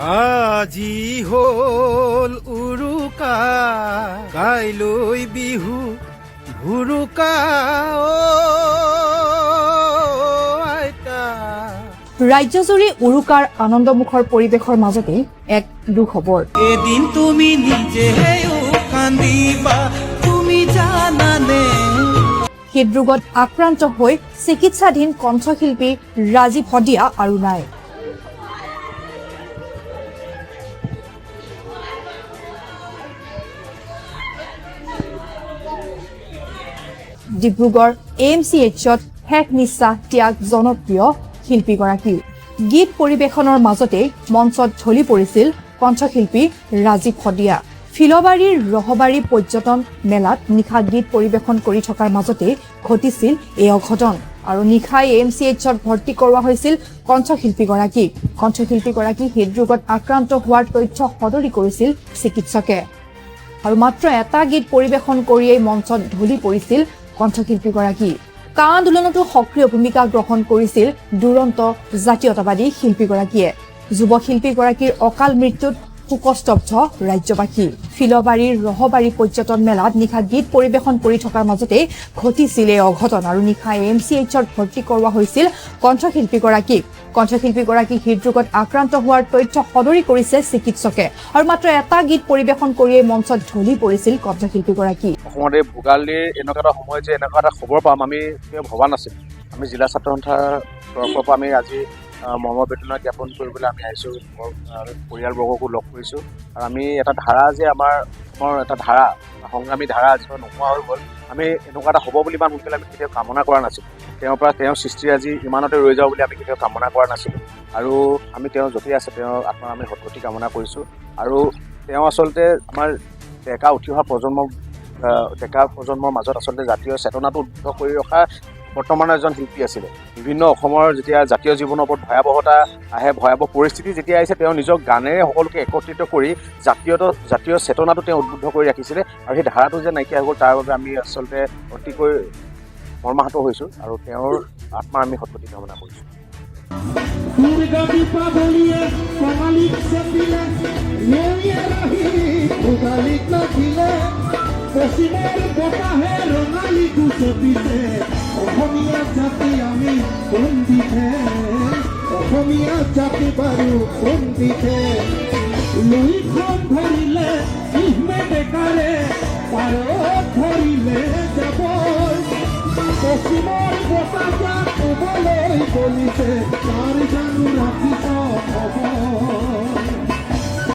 আজি হ'ল উৰুকা, কাইলৈ বিহু ভুৰুকা, অ আইতা। ৰাজ্যজুৰি উৰুকাৰ আনন্দমুখৰ পৰিৱেশৰ মাজতেই এক দুখবৰ। এদিন তুমি নিজেও কান্দিবা, তুমি জানানে? হৃদৰোগত আক্ৰান্ত হৈ চিকিৎসাধীন কণ্ঠশিল্পী ৰাজীৱ শদিয়া আৰু নাই। ডিব্ৰুগড় এ এম চি এইচত শেষ নিশ্বাস ত্যাগ জনপ্ৰিয় শিল্পীগৰাকীৰ। গীত পৰিৱেশনৰ মাজতেই মঞ্চত ঢলি পৰিছিল কণ্ঠশিল্পী ৰাজীৱ শদিয়া। ফিলবাৰীৰ ৰহবাৰী পৰ্যটন মেলাত নিশা গীত পৰিৱেশন কৰি থকাৰ মাজতেই ঘটিছিল এই অঘটন আৰু নিশাই এ এম চি এইচত ভৰ্তি কৰোৱা হৈছিল কণ্ঠশিল্পীগৰাকীক। কণ্ঠশিল্পীগৰাকী হৃদৰোগত আক্ৰান্ত হোৱাৰ তথ্য সদৰি কৰিছিল চিকিৎসকে আৰু মাত্ৰ এটা গীত পৰিৱেশন কৰিয়েই মঞ্চত ঢলি পৰিছিল কণ্ঠশিল্পীগৰাকী। কা আন্দোলনতো সক্ৰিয় ভূমিকা গ্ৰহণ কৰিছিল দুৰন্ত জাতীয়তাবাদী শিল্পীগৰাকীয়ে। যুৱ শিল্পীগৰাকীৰ অকাল মৃত্যুত শোকস্তব্ধ ৰাজ্যবাসী। ফিলবাৰীৰ ৰহবাৰী পৰ্যটন মেলাত নিশা গীত পৰিৱেশন কৰি থকাৰ মাজতেই ঘটিছিল এই অঘটন আৰু নিশা এ এম চি এইচত ভৰ্তি কৰোৱা হৈছিল কণ্ঠশিল্পীগৰাকীক। কণ্ঠশিল্পীগৰাকী হৃদৰোগত আক্ৰান্ত হোৱাৰ তথ্য সদৰি কৰিছে চিকিৎসকে আৰু মাত্ৰ এটা গীত পৰিৱেশন কৰিয়েই মঞ্চত ঢলি পৰিছিল কণ্ঠশিল্পীগৰাকী। অসমত এই ভোগালীৰ এনেকুৱা এটা সময় যে এনেকুৱা এটা খবৰ পাম, আমি কেতিয়াও ভবা নাছিলোঁ। আমি জিলা ছাত্ৰ সন্থাৰ তৰফৰ পৰা আমি আজি মৰ্মবেদনা জ্ঞাপন কৰিবলৈ আমি আহিছোঁ। পৰিয়ালবৰ্গকো লগ কৰিছোঁ আৰু আমি এটা ধাৰা যে আমাৰ অসমৰ এটা ধাৰা, সংগ্ৰামী ধাৰা যিটো নোহোৱা হৈ গ'ল, আমি এনেকুৱা এটা হ'ব বুলি ইমান সোনকালে আমি কেতিয়াও কামনা কৰা নাছিলোঁ। তেওঁৰ পৰা তেওঁৰ সৃষ্টি আজি ইমানতে ৰৈ যাওঁ বুলি আমি কেতিয়াও কামনা কৰা নাছিলোঁ। আৰু আমি তেওঁ য'তেই আছে, তেওঁৰ আত্মাৰ আমি সদগতি কামনা কৰিছোঁ। আৰু তেওঁ আচলতে আমাৰ ডেকা উঠি অহা প্ৰজন্ম, ডেকা প্ৰজন্মৰ মাজত আচলতে জাতীয় চেতনাটো উদ্বুদ্ধ কৰি ৰখা বৰ্তমানৰ এজন শিল্পী আছিলে। বিভিন্ন অসমৰ যেতিয়া জাতীয় জীৱনৰ ওপৰত ভয়াৱহতা আহে, ভয়াৱহ পৰিস্থিতি যেতিয়া আহিছে, তেওঁ নিজৰ গানেৰে সকলোকে একত্ৰিত কৰি জাতীয় চেতনাটো তেওঁ উদ্বুদ্ধ কৰি ৰাখিছিলে। আৰু সেই ধাৰাটো যে নাইকিয়া হৈ গ'ল, তাৰ বাবে আমি আচলতে অতিকৈ মৰ্মাহত হৈছোঁ আৰু তেওঁৰ আত্মাৰ আমি সদগতি কামনা কৰিছোঁ। দুৰ্গা দীপাৱলীয়ে কঙালীক চেপিলে, নেউৰীয়ে ৰাহি ভোগালীক নাচিলে, পশ্চিমৰ বতাহে ৰঙালীকো চেপিছে। অসমীয়া জাতি আমি কোন দিশে? অসমীয়া জাতি বাৰু কোন দিশে? লুইতখন ধৰিলে ইহমে ডেকাৰে, পাৰত ধৰিলে যাবৰ। পশ্চিমৰ বতাহ ক'বলৈ বলিছে, তাৰ জানো ৰাখিছ খবৰ?